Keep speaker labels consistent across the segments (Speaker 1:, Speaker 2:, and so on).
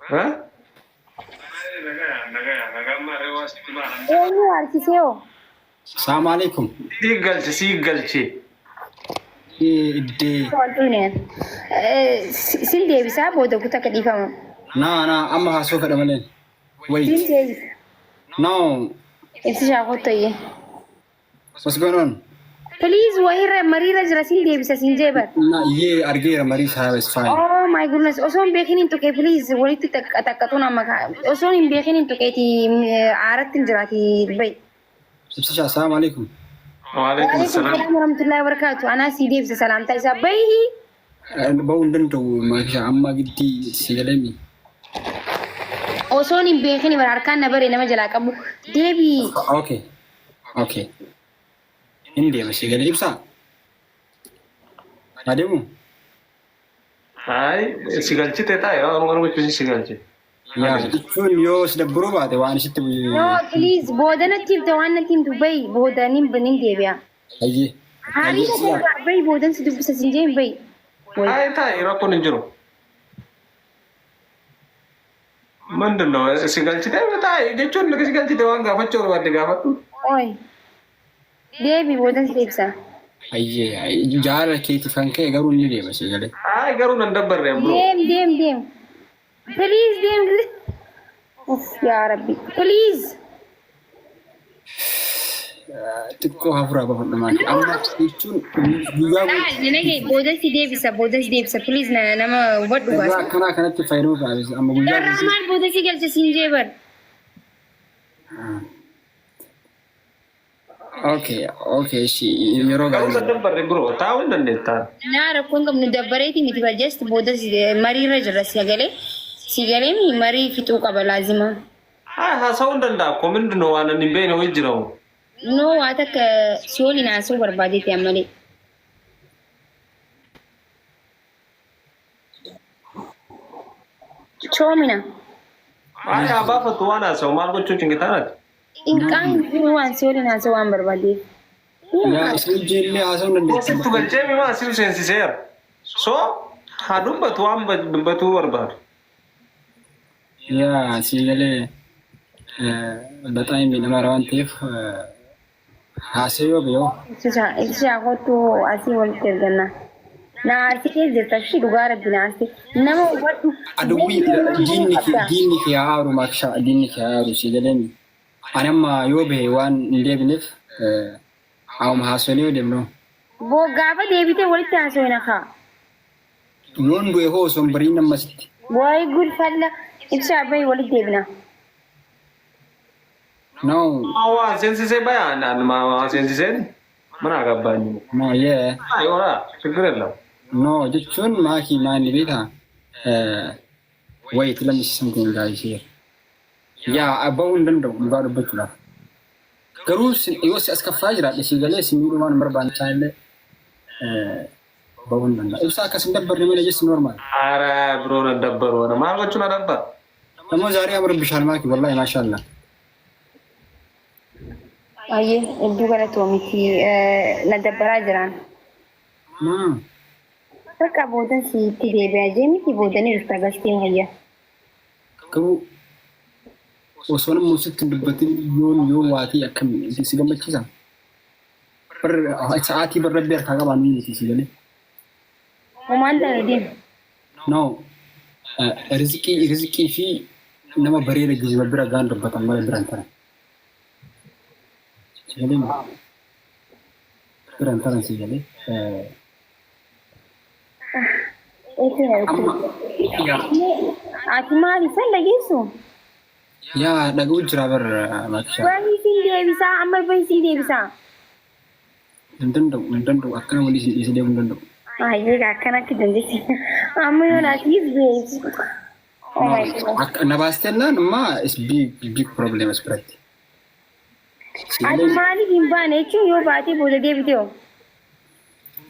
Speaker 1: Ha?
Speaker 2: Eenyu aarsisee hoo?
Speaker 3: Salaamu alaikum.
Speaker 1: Sii galche sii galche.
Speaker 3: Iddee.
Speaker 2: Wantuuneen. Sin deebisaa booda kutaa akka dhiifama.
Speaker 3: Naa naa amma haasoo fedha malee.
Speaker 2: Sin
Speaker 3: Wait.
Speaker 2: deebisa.
Speaker 3: No.
Speaker 2: Ibsishaa kottoyye.
Speaker 3: What's going on?
Speaker 2: Please wahirra mariirra jira sin deebisa sin jeebar.
Speaker 3: Na yee argeera marii isaa is fine.
Speaker 2: Oh my goodness osoo hin beekin hin tuqe please walitti xaqqaxuun amma osoo hin beekin hin tuqeeti aaratti hin jiraati bayi.
Speaker 3: Ibsishaa assalaamu alaikum.
Speaker 1: Waalaikum
Speaker 2: Waalaikum
Speaker 1: salaam.
Speaker 2: salaam warahmatullahi wabarakatuh. Anaa sii deebisa salaamtaa isaa bayi.
Speaker 3: Ba'uu hin danda'u maakisha amma giddii si galemi.
Speaker 2: Osoon hin beekin bara harkaan na bare nama jalaa qabu deebii.
Speaker 3: Okay. Okay. Hin deema si galee ibsaa. Adeemu.
Speaker 1: Ay, si galchite taa'e waan waan gochuun si galche.
Speaker 3: Yaa jechuun yoo si dabburuu baate waan isitti
Speaker 2: No please booda natti himte waan natti himtu bayi booda nin nin deebi'a.
Speaker 3: Hayyee.
Speaker 2: Haarii irraa bayi boodan si dubbisa sin jeen bayi.
Speaker 1: Ay taa'e rakkoon hin jiru. ምንድን ነው si galchite taa'e jechuun si galchite waan gaafachuu barbaadde gaafadhu.
Speaker 2: Oy. Deebi boodan si deebisa.
Speaker 3: Hayyee jaalala keetiif kan ka'e garuu ni deema si galee.
Speaker 1: Ay garuu nan dabbarre bro.
Speaker 2: Deem deem deem. Please deem. Uff yaa Rabbi. Please.
Speaker 3: Xiqqoo hafuuraa baafadhu maaki. Amma jechuun guyyaa
Speaker 2: Laal nage boodan si deebisa boodan si deebisa please na nama hubadhu
Speaker 3: irraa
Speaker 2: baasa.
Speaker 3: akkanaa kanatti fayyadamuu baay'ee amma guyyaa
Speaker 2: Carraa maal booda si galcha siin jee bar.
Speaker 3: Okay, okay, ishi yeroo
Speaker 1: Garuu
Speaker 3: gaarii.
Speaker 1: nan dabbarre bro taa'uu hin dandeettaa.
Speaker 2: Naa rakkoon qabnu dabbareeti miti bar just booda mariirra jirra si galee si galee marii fixuu qaba laazima.
Speaker 1: Ay haasa'uu hin danda'a ko ምንድን ነው waan ani hin beekne wayii jira moo.
Speaker 2: No waa takka si waliin haasa'uu barbaadeeti ammalee. Choomina.
Speaker 1: Ay haa baafatu waan haasa'u maal gochuu cinqitaanati.
Speaker 2: Inqaan hin jiru waan si waliin haasa'uu waan barbaadeef.
Speaker 3: Yaa isin wajjin haasa'uu hin dandeettan.
Speaker 1: Sittu galchee mimaa si seensiseera. So haa dubbatu waan dubbatuu barbaadu.
Speaker 3: Yaa sii galee baxaa'ii miidhamaadha waan ta'eef haasa'ee yoo ba'e
Speaker 2: Ibsishaa kottu asii walitti erganna. Na aarsitee jirta shi dhugaa rabbi na aarsite. Nama hubadhu.
Speaker 3: Aduwwi diinni kee diinni kee haa aaru maksha diinni kee haa aaru sii galee ani amma yoo bahe waan hin deebineef hauma haasofnee yoo deemnu.
Speaker 2: Boo gaafa deebitee walitti haasofna kaa.
Speaker 3: Yoon du'e hoo osoo hin bariin ammasitti.
Speaker 2: Wayi gud falla ibsaa bahi walitti deebina.
Speaker 3: No.
Speaker 1: Waa seensisee baya waa seensiseen mana gabbaanyi.
Speaker 3: No yeah.
Speaker 1: Ay ora ችግር የለም።
Speaker 3: No jechuun maakii maanni beektaa? Wait, let me see something guys here. Yaa bahuu hin danda'u dhugaa dubbachuudhaaf. Garuu yoo si as kaffaa jiraadhe si galee si miidhuu waan hin barbaanne isaan illee bahuu hin danda'a. Ibsaa akkas hin dabbarre malee just normal.
Speaker 1: ኧረ ብሮ ነደበሩ ሆነ ማን ጎቹ ነበር
Speaker 3: ደግሞ ዛሬ አምሮብሻል ማኪ ወላሂ ማሻአላህ።
Speaker 2: Ayyee hedduu galatoomiti na dabbaraa jiraan.
Speaker 3: Maa
Speaker 2: Bakka boodan sitti deebi'a jee miti boodanii dhufta galtee wayya.
Speaker 3: Garuu osoo namni sitti hin dubbatin yoon yoo waatii akkam si gammachiisa? Bar sa'aatii bar rabbi harkaa qabaa ni miti si galee.
Speaker 2: Homaan ta'e deema.
Speaker 3: No rizqii rizqii fi nama bareeda geejjiba bira gaan dubbatan malee bira hin taran. Si galee bira hin taran si galee. Amma yaa
Speaker 2: Ati maali san dhageessu?
Speaker 3: Yaa dhaga'u jira bar maakishaa.
Speaker 2: Bahi siin deebisaa amma bahi siin deebisaa.
Speaker 3: Hin danda'u hin danda'u akkana walii isin dhiisee deemuu hin danda'u.
Speaker 2: Ayyee akkanatti dandeessi. Amma yoo naatiif beeku. Oh my God.
Speaker 3: Akka na baastennaan ammaa is big big problem as biratti. Si
Speaker 2: Ati
Speaker 3: galee
Speaker 2: maaliif hin baane jechuun yoo baatee booda deebite hoo?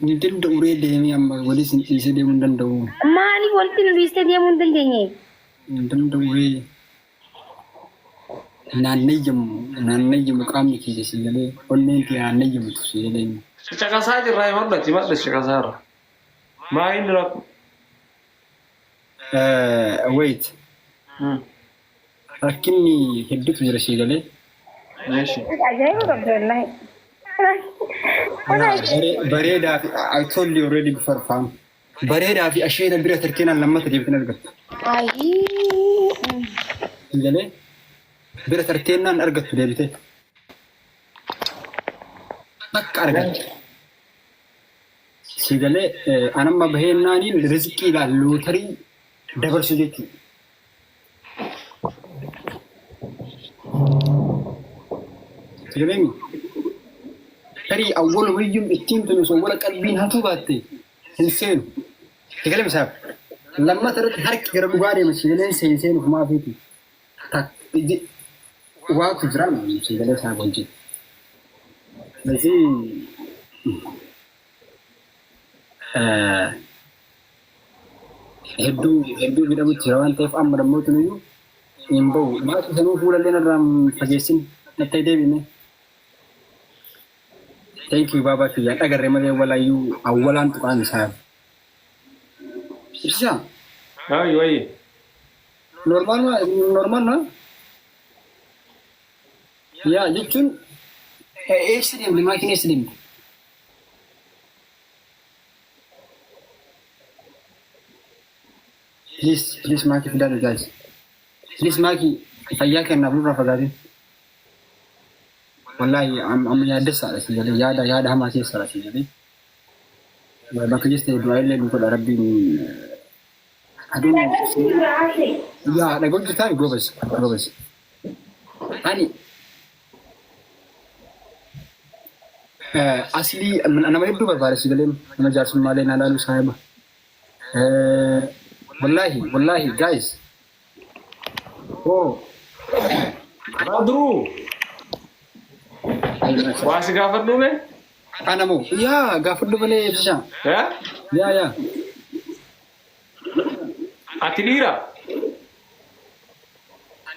Speaker 3: Hin danda'u ree deemee amma walii isin dhiisee deemuu hin danda'u.
Speaker 2: Maaliif walitti nu dhiistee deemuu hin dandeenye?
Speaker 3: Hin danda'u ree. Naannayyamu naannayyamu qaamni kiyya si galee onneen tiyya naannayyamtu si galee.
Speaker 1: Caqasaa jirraa himadhu himadhu caqasaa irra. Maa inni rakkoo?
Speaker 3: Wait. Rakkinni hedduutu jira sii galee.
Speaker 1: Eeshi.
Speaker 2: Ajaa'iba qabdu wallaahi.
Speaker 3: Bareedaa fi I told you already before, fam. Bareedaa fi asheeta bira tarteenaan lammata deebitee argattu.
Speaker 2: Ayii.
Speaker 3: Sii galee bira tarteennaan argattu deebitee. Akka argattu. Sii galee anamma baheennaaniin rizqii lootarii dabarsu jechuudha. Sii galee tarii awwalumayyuu ittiin tun osoo wala qalbiin hatuu baatte hin seenu. Sii galee misaaf. Lammata irratti harki gara dhugaa deema sii galee seenuuf maafiiti. Waatu jira sii galee isaa wajjin. ስለዚህ hedduu hedduu miidhamutti jira waan ta'eef amma dammoo tunuyyuu hin bahu. Maatii sanuu fuulallee narraa hin fageessin natti deebine. Thank you baabaa kiyyaan agarre malee walaayyuu awwalaan tuqaan isaa. Ibsaa.
Speaker 1: Ayi wayi.
Speaker 3: Normal normal na? Yaa jechuun eessa deemte, maatiin eessa deemte? Please, please, maakii fidaa, guys. Please, maakii fayyaa kennaaf nurraa fagaatin. Wallaahi amma yaaddessaadha si galee, yaada yaada hamaa keessadha si galee. Bakka jirte du'aa illee nu godha rabbiin. Aduun yaa dhagoo jirtaa, goobas goobas. Ani aslii nama hedduu barbaada si galee, nama jaarsummaalee naa laalu saahiba. Wallaahi wallaahi guys. Oh.
Speaker 1: Badruu. Waa si gaafadhu mee?
Speaker 3: Ana moo? Yaa, gaafadhu malee ibsishaa.
Speaker 1: Eh?
Speaker 3: Yaa yaa.
Speaker 1: Ati dhiira?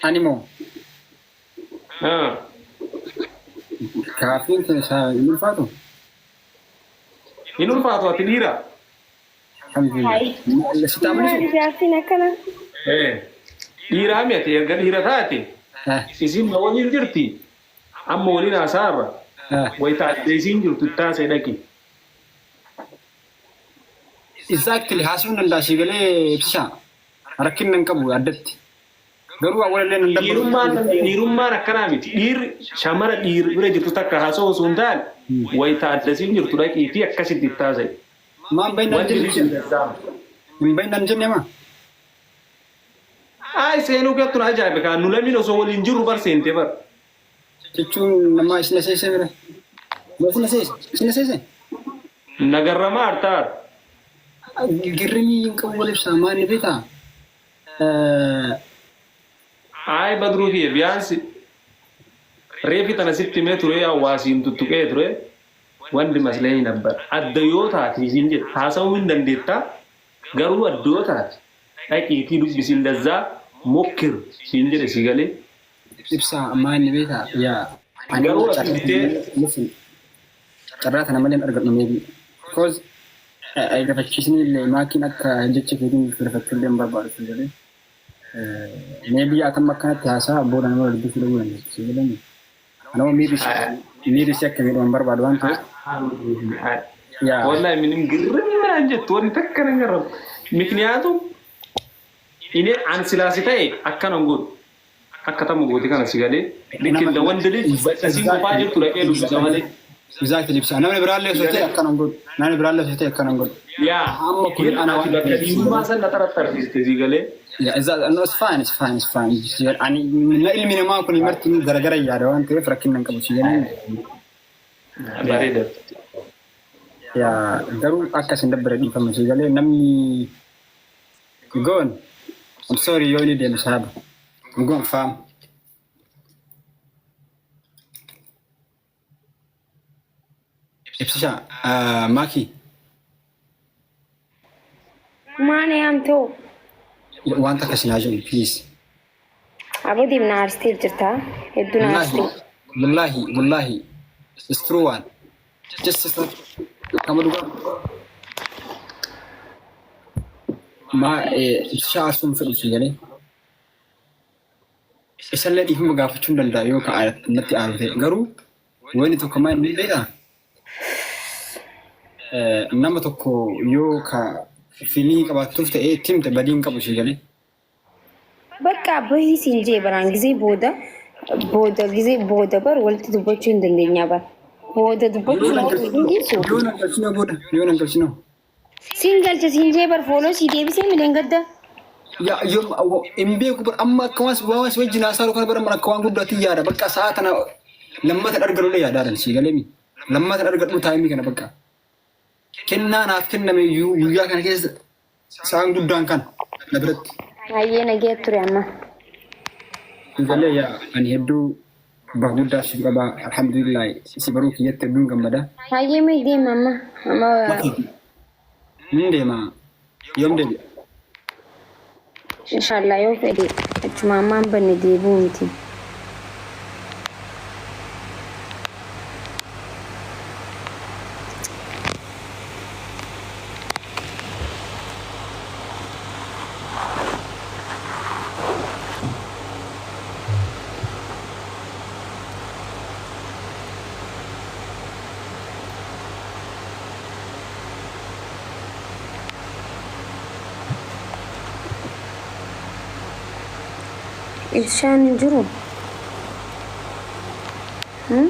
Speaker 3: Ani moo?
Speaker 1: Ah.
Speaker 3: Gaaffiin kun isaa hin ulfaatu?
Speaker 1: Hin ulfaatu, ati dhiira?
Speaker 3: Alhamdulillah. Si
Speaker 2: Maali
Speaker 3: taamnisu?
Speaker 2: gaaffiin akkana?
Speaker 1: Eh. Dhiiraa mi ati? Erga dhiira taate isin na waliin jirti. Amma waliin haasaarra. Wayita adda isiin jirtu taasee dhaqi.
Speaker 3: Exactly, haasa'uun danda'a si galee ibsishaa. Rakkinna hin qabu addatti. Garuu awwalallee nan dabbalu.
Speaker 1: Dhiirummaan akkanaa miti. Dhiirri shamara dhiirri bira jirtu takka haasa'u osoo hin taane wayita adda isiin jirtu dhaqiitii akkasitti taasee.
Speaker 3: Maan baay'inaan
Speaker 1: Wanti
Speaker 3: jenne
Speaker 1: hin danda'amu.
Speaker 3: Hin baay'inaan jenne maa?
Speaker 1: Ay, seenuu keettu na ajaa'ibe kaan nu lamiin osoo waliin jirru bar seentee bar.
Speaker 3: Jechuun nama isin seese bira. Moo isin seese? Isin seese?
Speaker 1: Nagarramaa artaar.
Speaker 3: Girrimii hin qabu wal ibsaa maal ni beekaa?
Speaker 1: Ay, Badruu kiyya, biyaansi reefi tana sitti himee ture, hawaasiin tuttuqee ture wanti maslee ነበር. Adda yoo taate isiin jedhe haasa'uu hin dandeettaa, garuu adda yoo taate dhaqiitii dubbisiin dazzaa mokkir siin jedhe si galee.
Speaker 3: Ibsaa maal ni beekaa? Yaa.
Speaker 1: Garuu ati bitee-
Speaker 3: Carraa kana malee hin argadhu maybe. Because gafachiisni illee maakiin akka jecha keetiin firfachuu illee hin barbaadu si galee. Maybe atam akkanatti haasaa booda nama dubbisuu dhabuu dandeessu si galee. Anama miirri si akka miidhamu hin barbaadu waan ta'eef. Yaa.
Speaker 1: Wallahi minim girrim naan jettu wanti takka nan garramu. ምክንያቱም እኔ an silaasi ta'e akkana godhu. Akka tamu gooti kana si galee. ልክ እንደ ወንድ ልጅ isiin qofaa jirtu dhaqee dubbisa malee.
Speaker 3: Exactly, ibsaa. Namni biraallee osoo ta'e akkana hin godhu. Namni biraallee osoo ta'e akkana hin godhu.
Speaker 1: Yaa.
Speaker 3: Amma kun ana
Speaker 1: ati bakka dhiirummaa san na xaraxarsiiste si galee.
Speaker 3: Yeah, exactly. No, it's fine, it's fine, it's fine. Ani na ilmi namaa kun marti garagara yaada waan ta'eef rakkina hin qabu si galee.
Speaker 1: Bareeda.
Speaker 3: Yaa, garuu akka isin dabbare dhiifama si galee namni goon. I'm sorry yoo inni deemu saaba. I'm going, fam. Ibsisha, Maaki.
Speaker 2: Maani amtoo?
Speaker 3: Wanta akkas naa jedhu, please.
Speaker 2: Abodiif na aarstee jirta. Hedduu na
Speaker 3: Wallahi,
Speaker 2: aarsitee.
Speaker 3: wallahi, wallahi. It's true one. Just kama dhugaa. Ma ibsisha aarsuun fedhu si galee. Isallee dhiifama gaafachuu hin danda'a yoo ka natti aaru ta'e. Garuu wanni tokko maal inni beekaa? Nama tokko yoo ka filii qabaattuuf ta'e itti himte badii hin qabu sii galee.
Speaker 2: Bakka bahii siin jee baraan gizee booda booda gizee booda bar walitti dubbachuu hin dandeenyaa bar. Booda dubbachuu hin geessu.
Speaker 3: Yoo nan galchinoo booda yoo nan galchinoo.
Speaker 2: Siin galcha siin jee bar fooloo sii deebisee midhaan gadda.
Speaker 3: Yaa yoo hin beeku bar amma akka waan waan si wajjin haasaa kana bara akka waan guddaatti yaada bakka sa'a tana lammata argadhu yaadaaran sii galee mi lammata argadhu taayimii kana bakka kennaa naaf kenname iyyuu guyyaa kana keessa sa'aan guddaan kana na biratti.
Speaker 2: Hayyee nagee ture amma.
Speaker 3: Galee yaa ani hedduu bakka guddaa si qaba alhamdulillah si baruu kiyyatti hedduun gammada.
Speaker 2: Hayyee mee deema amma. Amma
Speaker 3: Nin deema yoom deebi'a?
Speaker 2: Inshallah yoo fedhe achuma ammaan banne deebi'u miti. Ibsaan hin jiru. Hmm?